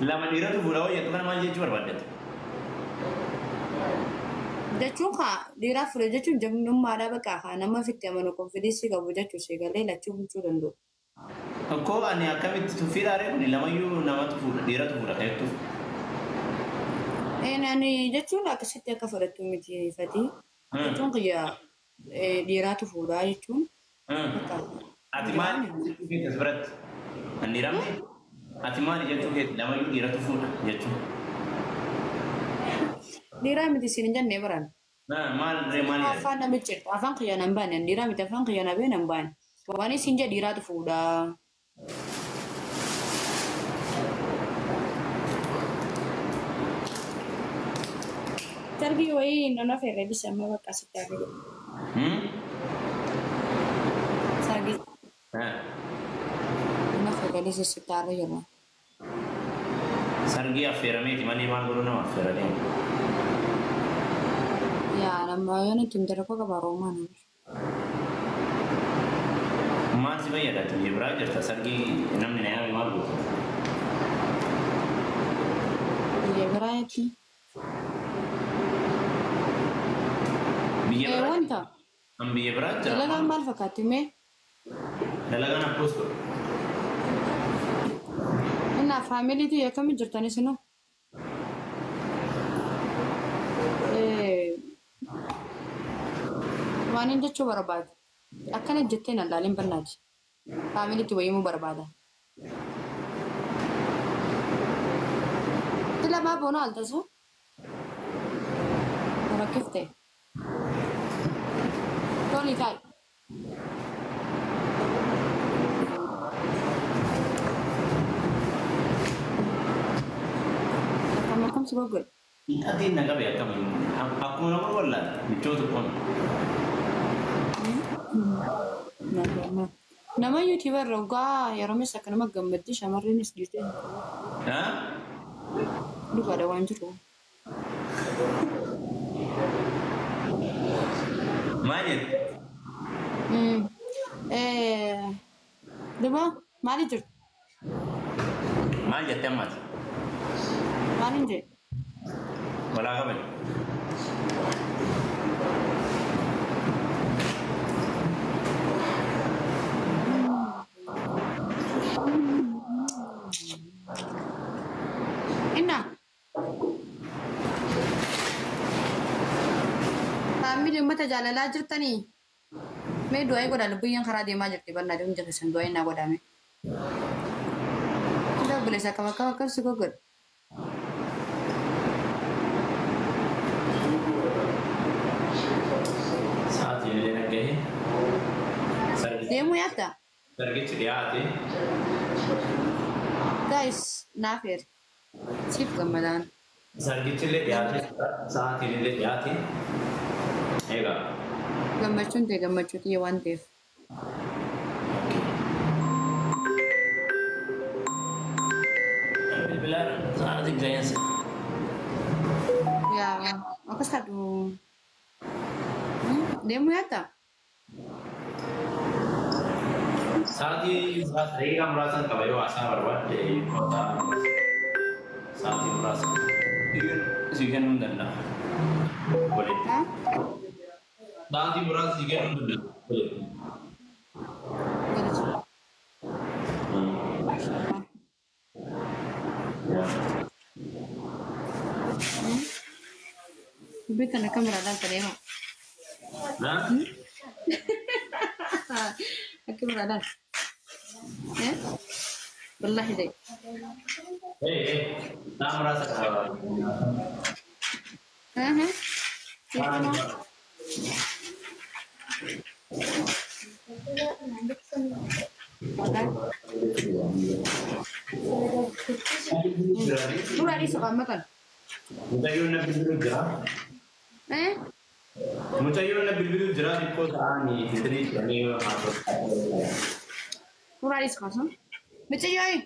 Lama dhiiratu fuudha hoo jettu kana maal jechuu barbaaddetti? Jechuun kaa dhiiraa fuudhe jechuun jagnummaadhaa bakka kaa nama ofitti amanu confidence qabu jechuu seegalee lachuu bulchuu danda'u. Akkoo ani akkamitti tuffiidhaaree kuni lamayyuu namatu fuudha dhiiratu fuudha kan jettuuf. Ani jechuun akkasitti akka fudhattu miti fatii. Jechuun kiyya dhiiraatu fuudhaa jechuun. Ati maali jechuu keeti as biratti? An dhiiramti? Ati maali jechuu keeti lamayyuu dhiiratu fuudha jechuun? Dhiiraa miti isin hin jennee baran. Maal ree maal jedhe? Afaan namichi jirtu afaan kiyya nan baane dhiiraa miti afaan kiyya na bee nan baane. Waan isin jedhe dhiiraatu fuudhaa. Darbii wayii nan afeerre bisa amma bakka asitti arginu. Sargii nan afeerre bisa asitti arginu. Sargii affeerameeti malee maal godhuu nama affeeranii? Yaa nama yoon ittiin darbu qaba Roomaa nama. Maal si fayyada? Biyya biraa jirta sargii namni na yaame maal godhu? Biyya biraa jechuun. Biyya biraa. Wanta An biyya biraa jira. dalagaan maal fakkaatti mee? Dalagaan akkoos godhu. Innaa faamiliitii akkamitti jirtanis nu? Waan hin jechuu barbaadu. Akkana jettee na ilaalin barnaati. Faamiliitti wayimuu barbaada. Lamaa boona altasu? Rakkifte. Toli taa'i. Akkam akkam si goggodhe? Atiin na qabe akkam akkuma nama wallaala michoota kun. Nama yuutuubar rogaa yeroo misa akka nama gammaddi shamarreenis dhiirtee dhugaadha waan jiru. Maal jette? Duba maali jirtu? Maal jette ammaati? Maal hin jee? Walaa qaban. Inna. Faamilii uummata jaalalaa jirtanii? Mee du'aa godhaa lubbiyyaan karaa deemaa jirti barnaati hundi keessan du'aa innaa godhame. Kila obboleessa akkam akkam akkam si goggodhe? Sa'aatiin illee naggahe. Deemuu yaadda? Sargichi dhiyaate. Guys, naaf eeri. Siif gammadaan. Sargichi illee dhiyaate. Sa'aatiin illee dhiyaate. Egaa. Gammachuun ta'e gammachuu xiyya waan ta'eef. Bilbilaan sa'aatiin ga'eensa. Yaa akkas taatu. Deemuu yaadda? Sa'aatii daqiiqaa muraasan qaba yoo haasaa barbaadde kottaa sa'aatii muraasa. Si kennuu hin danda'a. Walitti. Sa'aatii muraasa si kennuu hin danda'a. Walitti. Dubbii kana kameraa ilaalta deema. Akka biraa ilaal. Wallaahi ta'e. Sa'a muraasa qaba. Suuraa dhiisuu qaammatan. Mucayyoon na bilbiluu jira. Mucayyoon na bilbiluu jira xiqqoo ta'anii fitanii turanii haasa'u. Suuraa dhiisuu qaasan. Mucayyoo.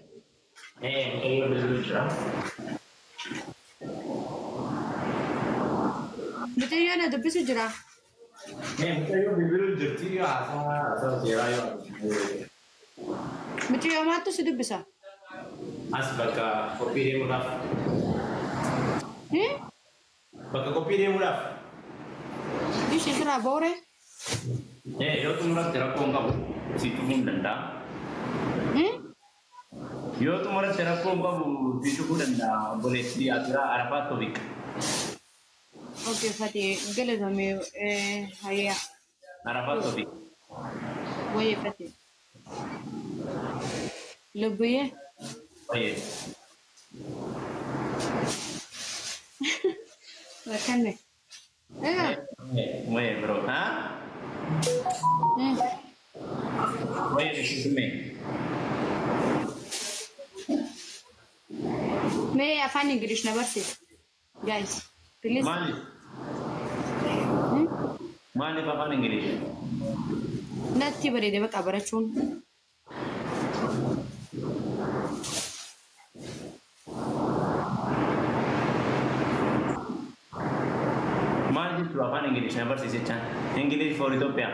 Mucayyoo bilbiluu jira. Mucayyoo na dubbisu jira. Mucayyoo bilbiluu jirti haasaa haasaa seeraa yoo. Mucayyoo maaltu si dubbisa? As bakka qophii deemuudhaaf. Bakka qophii deemuudhaaf. Ishee siraa boore? Yoo xumuratti rakkoo hin qabu si cufuu hin danda'a. Yoo xumuratti rakkoo hin qabu si cufuu danda'a obboleessi Atiraa Arafaat Tofiq. Okay, Fati galatame hayyaa. Arafaat Tofiq. Wayye Fati. Lubbuyyee. Wayye. Rakkanne. Wayye bro. Ha? Wayye sume. Mee afaan Ingilish na barsiisa. Guys, please. Maaliif? Maaliif afaan Ingilish? Natti bareede bakka barachuun. Maal jechuudha afaan Ingilish na barsiisa jechaan? English for Ethiopia.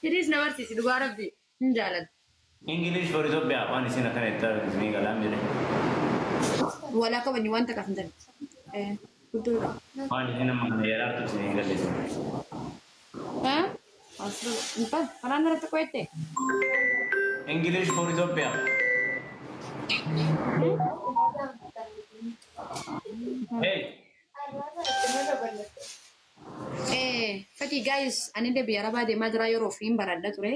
Please na barsiisi dhugaa rabbi hin jaalladhu. English for Ethiopia waan isin akkana itti argisanii galaan jedhe. Walaa kabajni wanta qaaf hin taane. Guddoodha. Waan isin amma kana yaraartu isin hin galleessu. Intal, kanaan irratti qo'atte. English for Ethiopia. Hey. Fati guys, ani illee biyya arabaa deemaa jira yeroo fi hin baradha ture.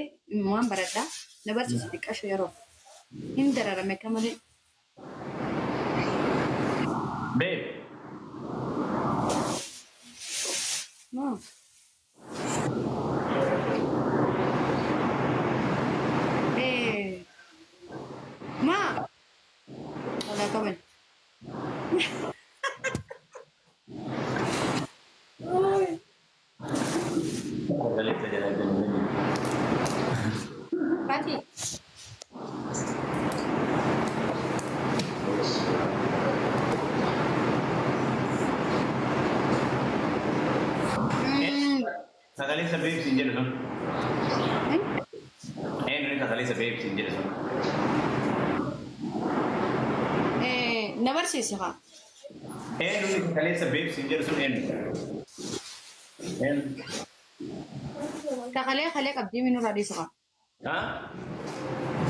Waan baradha. Na barsiisa xiqqasho yeroo. Hin dararame akka malee. Babe. No. Ma. Walaa qaban. Fati. Sagalee isa babes hin jedhu sun. Eenyu sagalee isa babes hin jedhu sun. Na barsiisi haa. Eenyu sagalee isa babes hin jedhu sun eenyu? Eenyu? Sagalee kalee qabdii minurraa dhiisu haa. Haa?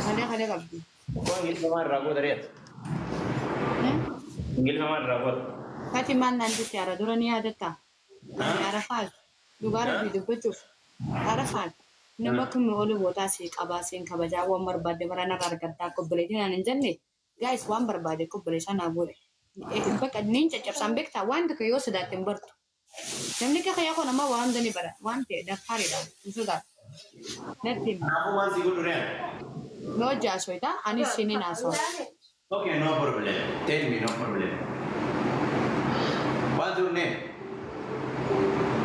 Kalee kalee qabdii. Koo Ingiliffa maal irraa goota reet? Ingiliffa maal irraa goota? Fati maal naan jetti haara dura ni yaadattaa? Arafaan dhugaa rabbii dubbachuuf arafaan nama kamii oli bootaa si qabaa siin kabajaa waan barbaadde bara narraa argattaa akka obboleettii naan hin jenne guys waan barbaade akka obboleessaa naa godhe. Bakka niin caccabsaan beektaa waan tokko yoo sodaatte hin bartu. Namni akka kiyyaa kun amma waan hunda ni bara waan ta'e daffaariidha hin sodaatu. Natti hima. Kanaafuu waan si godhu reet? Yoo hojii haasofta anis siniin haasawa. Okay, no problem. Tell me, no problem. What's your name?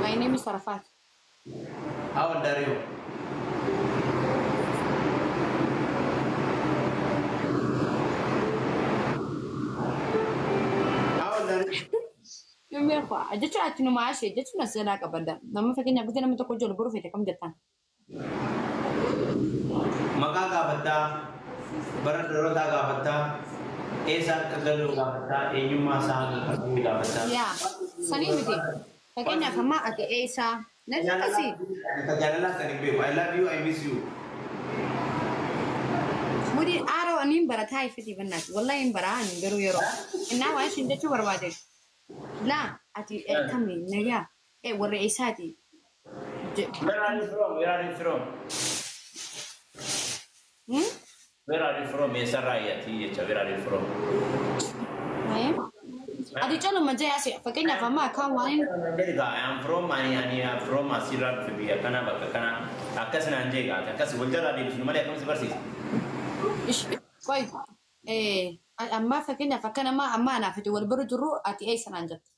My name is Arafat. How old are you? How old are you? Yommuu beeku jechuun ati numa ashee jechuun as jalaa qabadda. Nama fakkeenyaaf gita namni tokko ijoollee boru feete kam jettaan? Maqaa gaafattaa, bara dhalootaa gaafattaa, eessa akka galu gaafattaa, eenyummaa isaa akka qabu gaafattaa. Yaa sanii miti. Fakkeenyaaf amma ati eessaa natti akkasii. Jaalalaa kan hin beeku. I love you, I miss you. Mudi aaroo ani hin barataa ifiti bannaati. Wallahi hin baraa ani garuu yeroo. Innaa waan ishiin jechuu barbaade. Laa ati kami nagaa warra eessaati. Where are you from? Where are you from? Where are you from? Eessarraa ati jecha where are you from? Ati caluma jee asi fakkeenyaaf amma akkaan waan I am from ani ani am from asirraa dhufe biyya kana bakka kana akkas naan jee gaate akkas wal jalaa deebisnu malee akkam si barsiisa. Qoy amma fakkeenyaaf akka nama amma anaaf ati wal bira jirru ati eessa naan jette.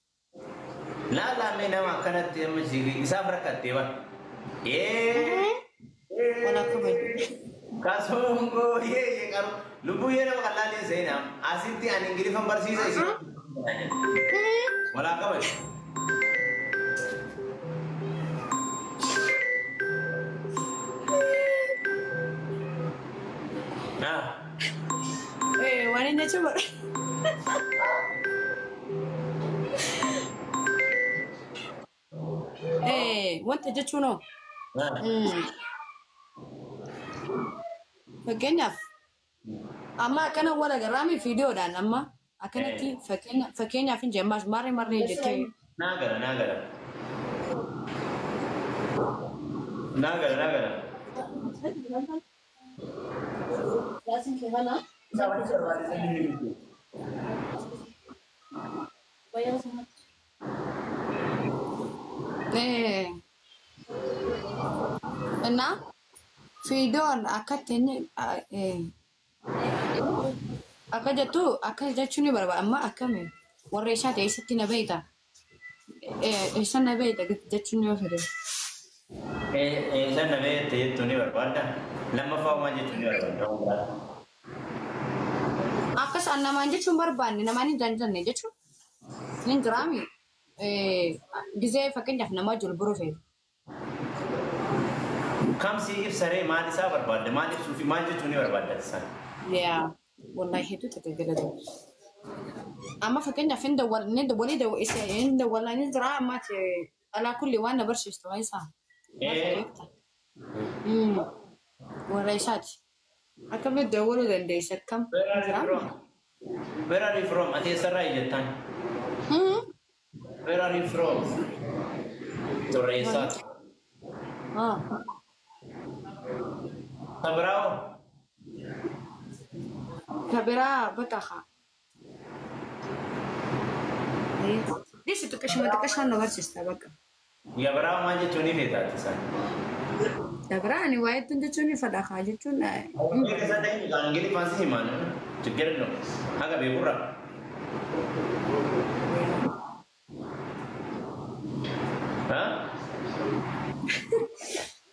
Laa laa mee nama akkanatti amma isaaf rakkattee bara. Wal akka bayu. Kasongoo yee qaru lubbuu yee nama qal'aalee seenaa asitti ani ingiliffan barsiisa isin. Walaa kabaju. Waan inni jechuun wanta jechuun hoo fakkeenyaaf amma akkana wal agarraami viidiyoodhaan amma akkanatti fakkeenyaaf hin jemmaas marree marree jettee. Naa gala, naa gala. Naa gala, naa gala. እና fiidiyoon akkatti inni akka jettu akka jechuun ni barbaada amma akkami warra isaa ta'e eessatti na beekta eessa na beekta jechuun yoo fedhe. Eessa na beekta jettuu ni barbaadda. Lammaffaa maal jechuun ni barbaadda? Akkas namaan jechuun barbaanne namaan hin jaallanne jechuun ni jiraami. Gizee fakkeenyaaf nama wajjin biroo feetu. Kamsi ibsaree maal isaa barbaadda? Maal ibsuu fi maal jechuun ni barbaadda isaan? Yaa wallahi hedduu tajaajila. Amma fakkeenyaaf hin dawwalii hin dawwalaa ni jira amma alaa kulli waan na barsiistu waan isaa. Warra isaati. Akkamitti dawwaluu dandeessa akkam? Where are you from? Where are you from? Ati eessarraa jettaan? Where are you from? Warra eessaati? Sabiraa'oo? Kabiraa bakka haa. Dhisi xiqqishuma xiqqishaan na barsiista bakka. Gabiraa'oo maal jechuun ni feetaati isaan? Gabiraa ani waa hedduun jechuun ni fedha haa jechuun. Ingiliffaan si himaan ችግር የለውም. Haga beekurra. Ha?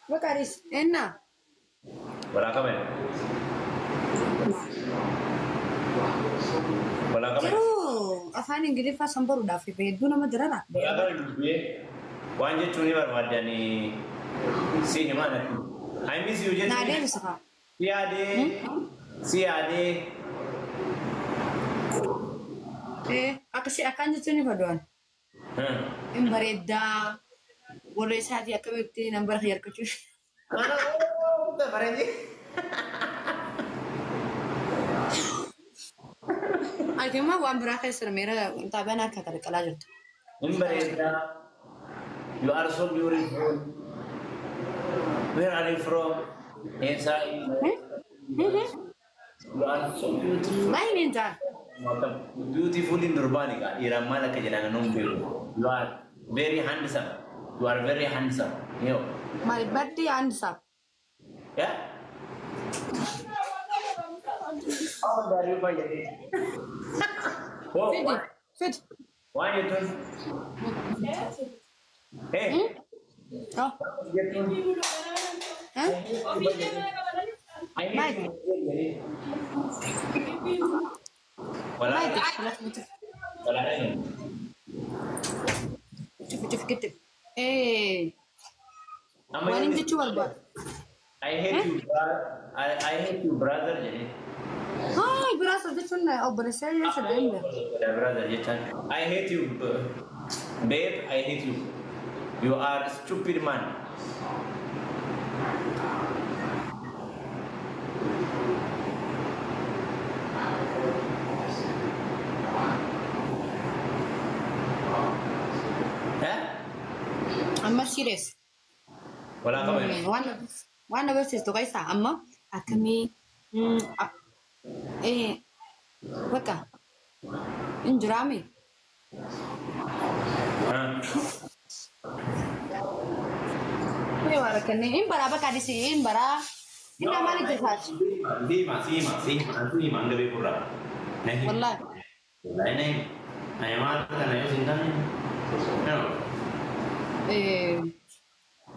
Bakka dhis enna. Walaa qabani. Walaa qabani. Garuu afaan Ingiliffaa san baruudhaaf hedduu nama dirara. Walaa qabani dubbee waan jechuun ni barbaadani si himaan ati. I miss you Naa jechuun. deebisa haa. Si yaadee. Si yaadee. Akkasii akkaan jechuun ni fedhan. Hin bareeddaa. Warra isaatii akkamitti nambara harkachuu. Kana bareedee. Ati immoo waan biraa keessa meera xaabaan akka qalqalaa jirtu. Hin bareedaa. You are so beautiful. Where are you from? Eessa? You are so beautiful. Baay'een ta'a. Beautiful in durbaani gaa dhiiraan maal akka jedhan nuun beeku. You are very handsome. You are very handsome. Yo. Maal baddi handsome. Yeah? How old are you by the way? Oh, Fidi fidi. waan jettuun? Hey, Oh. jettuun? I hate you. Walaa walaa. Cufi cufi gitti. Amma Waan inni jechuu barbaadu. I hate you, brother. I hate you, brother jedhee. Haa biraas jechuun obboleessa jechuudha inni. Brother jechaan. I hate you, babe. I hate you. You are a stupid man. Eh? Amma serious. Walaa qaban. Waan na barsiistu keessaa amma akkamii bakka hin jiraami. Ah. Mee waa rakkannee hin baraa bakka adisi hin baraa. Inni maal hojjetaati? Siima, siima, siima, siima hanga beekurraa. Na himi. Wallaahi. Wallaahi na himi. Ani maal kana yoo sin taane? No.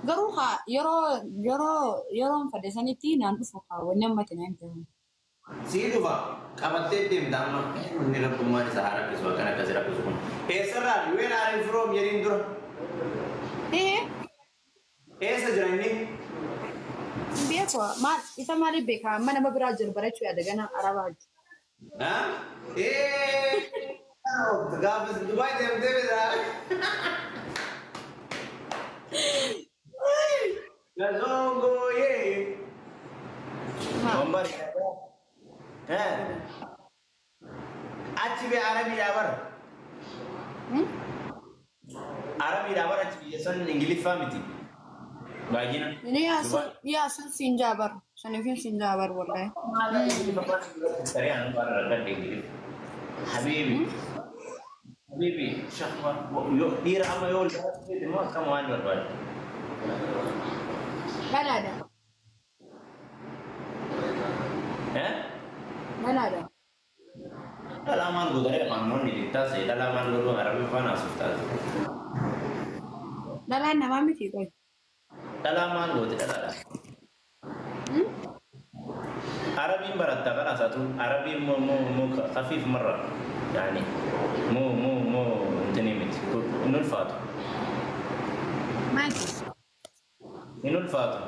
Garuu haa yeroo fedhe sanitti naan dhufu haa wanni amma itti naan jiru. Sii dhufa qabattee deemta amma inni rabbummaan isa haa rakkisu akkana akkasi rakkisu kun. Eessarraa where are you from jedhiin dura. Eessa jira inni? Beeku maal isa maaliif beekaa amma nama biraa jiru barachuu yaada gana arabaa jiru. Gaafa Dubaay deemtee bitaa. Gazongo yee. Wambar. Achi bee Arabiidhaa bara. Arabiidhaa bara achi biyya san Ingiliffaa miti. Baay'ina. Yaa san siin jaabar. Saniifin siin jaabar wallahi. Habibi. Habibi, shahwa dhiira amma yoo ol baate immoo akkam waan barbaadu. Dhalaadha. Dhalaadha. Dhalaa maal godhee afaan taasise dhalaa maal godhuu arabii afaan haasuuf taate. Dhalaan namaa miti qoy. Dhalaa maal goote dhalaadha. Arabiin baratta kan haasatu arabiin moo moo moo khafiif marra yaani moo moo moo intini miti hin ulfaatu. Maal? Hin ulfaatu.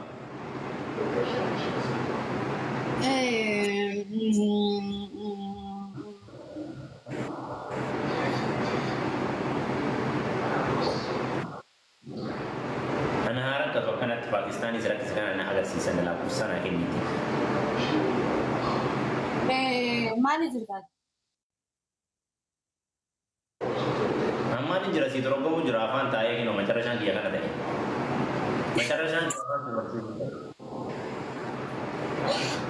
Ana haara qabu akkanatti Paakistaanis rakkisa kana na agarsiisan lakkoofsa naa kenniti. Maali jirtaati? Ammaan hin jira si toroggomu jira afaan taa'ee kinoo macarrashaan kiyya kana ta'e. Macarrashaan kiyya afaan ta'e.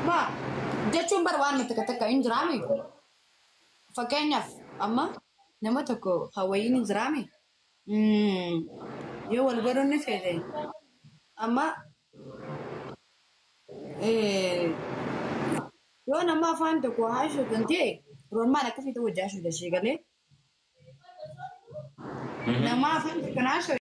Ba jechuun bar waan takka takka hin jiraame. Fakkeenyaaf amma nama tokko hawaayiin hin jiraame. Yoo wal baruun ni feete amma yoo nama afaan tokko haashu kan ta'e roolmaan akkasitti hojii haashu dashee galee nama afaan tokko haashu.